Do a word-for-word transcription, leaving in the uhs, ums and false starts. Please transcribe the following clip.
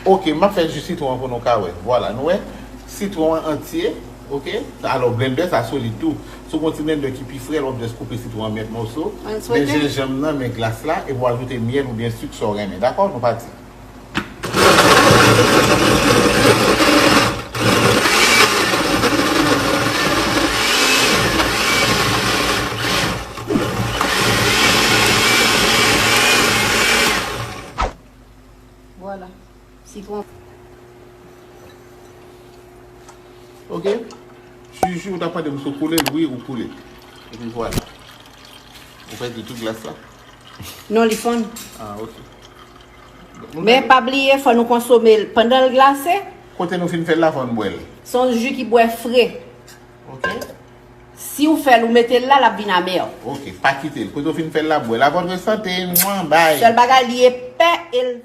Ok, m ap fè ji sitwon an pou nou ka wè. Vwala, nou wè? Sitwon an antye, ok? Alò, blendè sa solid tou. Si w gen yon ti blendè ki pi frèl, w ap just koupe sitwon an mèt mòso. Mwen swete. Men jenjanm nan, men glas la, epi w ajoute myèl oubyen sik sa w renmen. Dakò? Nou pati. Vwala. Sitwon. Ok. Juju, ou t ap mande m si w koule l, wi, ou koule l. Epi vwala. Ou pèdi tout glas la? Non, li fonn. Ah, ok. Men pa bliye, fò nou konsome l pandan l glase. Kote nou fin fè l la, fò n bwè l. Se yon ji ki bwè fre. Ok. Si w fè l, ou mete l la, l ap vin amè. Ok, pa kite l. Kote w fin fè l la, bwè l. A votre santé, mwen, bay. Sèl bagay, li epè e l